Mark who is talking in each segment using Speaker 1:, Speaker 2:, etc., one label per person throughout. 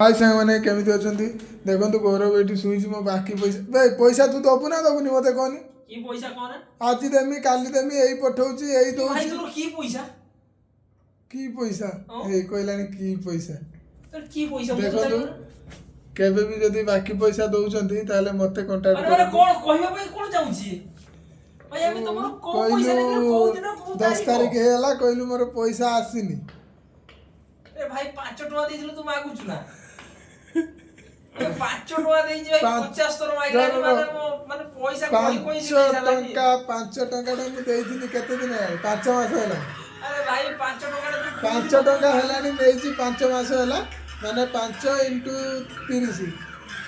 Speaker 1: High ସାଙ୍ଗମାନେ, କେମିତି ଅଛନ୍ତି? ଦେଖନ୍ତୁ, ଗୌରବ ଏଇଠି ଶୋଇଛି। ମୋ ବାକି ପଇସା ବେ, ପଇସା ତୁ ଦବୁ ନା ଦବୁନି ମତେ କହନି?
Speaker 2: କି ପଇସା କହନା?
Speaker 1: ଆଜି ଦେମି, କାଲି ଦେମି, ଏଇ ପଠଉଛି, ଏଇ
Speaker 2: ଭାଇ,
Speaker 1: ଦଉଛି।
Speaker 2: ତୋର କି ପଇସା?
Speaker 1: କି ପଇସା?
Speaker 2: ହଁ?
Speaker 1: ଏଇ କହିଲାଣି କି ପଇସା।
Speaker 2: ତୋର କି ପଇସା ମୁଁ ତ
Speaker 1: ଦେଖନ୍ତୁ,
Speaker 2: ଜାଣିନି।
Speaker 1: କେବେ ବି ଯଦି ବାକି ପଇସା ଦଉଛନ୍ତି, ତାହେଲେ ମତେ କଣ୍ଟାକ୍ଟ
Speaker 2: ଆରେ ଆରେ,
Speaker 1: କରନ୍ତୁ।
Speaker 2: କଣ କହିବା ପାଇଁ କଣ ଯାଉଛି ଭାଇ? ଆମେ ତମର କୋଉ ପଇସା ନେଇଥିଲୁ? କୋଉ
Speaker 1: କହିଲୁ
Speaker 2: ଦିନ, କୋଉ
Speaker 1: 10
Speaker 2: ତାରିଖ?
Speaker 1: ତାରିଖ ହେଇଗଲା, କହିଲୁ ମୋର ପଇସା ଆସିନି।
Speaker 2: ଏ ଭାଇ, 5 ଟଙ୍କା ଦେଇଥିଲୁ, ତୁ ମାଗୁଛୁ ନା? ଏ 5 ଟଙ୍କା ଦେଇଛି ଭାଇ, 50 ଥର ମାଗିଲାଣି।
Speaker 1: ରହ, ରହ।
Speaker 2: ମାନେ ମୋ ମାନେ ପଇସା କହି କହି
Speaker 1: 5
Speaker 2: ସେ ଦେଇସାରିଲାଣି।
Speaker 1: ଟଙ୍କା, 5 ଟଙ୍କାଟା ମୁଁ ଦେଇଥିଲି କେତେ ଦିନ ହେଲାଣି? 5 ମାସ ହେଲାଣି।
Speaker 2: ଆରେ ଭାଇ, 5 ଟଙ୍କାଟା ତୁ
Speaker 1: 5 ଟଙ୍କା ହେଲାଣି ନେଇଛି, 5 ମାସ ହେଲା। ମାନେ 5 ଇଣ୍ଟୁ 30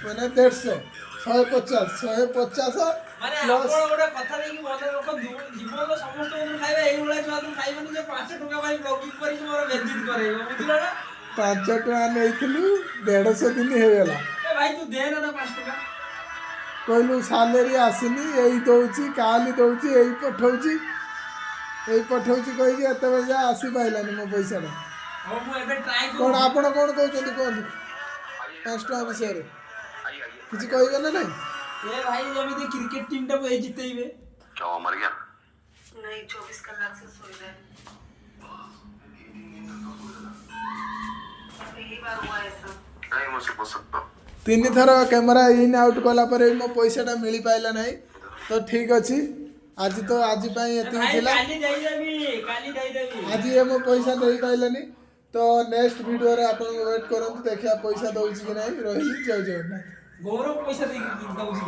Speaker 1: ମାନେ 150, 150, 150
Speaker 2: ମାନେ
Speaker 1: ପ୍ଲସ୍।
Speaker 2: ଆପଣ ଗୋଟେ କଥା ଦେଇକି ମନେ ରଖନ୍ତୁ, ଜୀବନର ସମସ୍ତଙ୍କ ଖାଇବା ଏଇଭଳିଆ ଛୁଆ ତୁ ଖାଇବନି ଯେ 5 ଟଙ୍କା ପାଇଁ ବ୍ଲଗିଂ କରିକି ମୋର ବେଜିତ କରେଇବ, ବୁଝିଲ ନା?
Speaker 1: 5 ଟଙ୍କା ନେଇଥିଲୁ, 150 ଦିନ ହେଇଗଲା।
Speaker 2: ଏ ଭାଇ, ତୁ ଦେ ନା 5 ଟଙ୍କା।
Speaker 1: କହିଲୁ ସାଲେରୀ ଆସିନି, ଏଇ ଦଉଛି, କାଲି ଦଉଛି, ଏଇ ପଠଉଛି, ଏଇ ପଠଉଛି କହିକି ଏତେବେଳେ ଯାଏ ଆସିପାରିଲାନି ମୋ ପଇସାଟା।
Speaker 2: ହଉ, ମୁଁ ଏବେ ଟ୍ରାଏ
Speaker 1: କ'ଣ
Speaker 2: କରୁଛି।
Speaker 1: ଆପଣ କ'ଣ କହୁଛନ୍ତି କୁହନ୍ତୁ, 5 ଟଙ୍କା ବିଷୟରେ କିଛି କହିବେ ନା ନାଇଁ?
Speaker 2: ଏ ଭାଇ, ଯେମିତି କ୍ରିକେଟ ଟିମ୍ ଟାକୁ ଏଇ ଜିତେଇବେ।
Speaker 3: क्या हुआ, मर गया?
Speaker 4: नहीं, 24 कलाक से सोई रहे। पहली बार हुआ ऐसा।
Speaker 3: नहीं, मुझसे पूछ सकता।
Speaker 1: ତିନି ଥର କ୍ୟାମେରା ଇନ୍ ଆଉଟ୍ କଲା ପରେ ବି ମୋ ପଇସାଟା ମିଳିପାରିଲା ନାହିଁ। ତ ଠିକ୍ ଅଛି, ଆଜି ତ ଆଜି ପାଇଁ
Speaker 2: ଏ
Speaker 1: ଏତିକି
Speaker 2: ଭାଇ,
Speaker 1: ଥିଲା।
Speaker 2: କାଲି ଦେଇଦେବି, କାଲି ଦେଇଦେବି।
Speaker 1: ଆଜି ଏ ମୋ ପଇସା ଦେଇପାରିଲାନି, ତ ନେକ୍ସଟ ଭିଡ଼ିଓରେ ଆପଣଙ୍କୁ ୱେଟ୍ କରନ୍ତୁ, ଦେଖିବା ପଇସା ଦଉଛି କି ନାହିଁ। ରହିଲି, ଜୟ ଜଗନ୍ନାଥ।
Speaker 2: ଗୌରବ ପଇସା ଦେଇକି ଦଉଛି।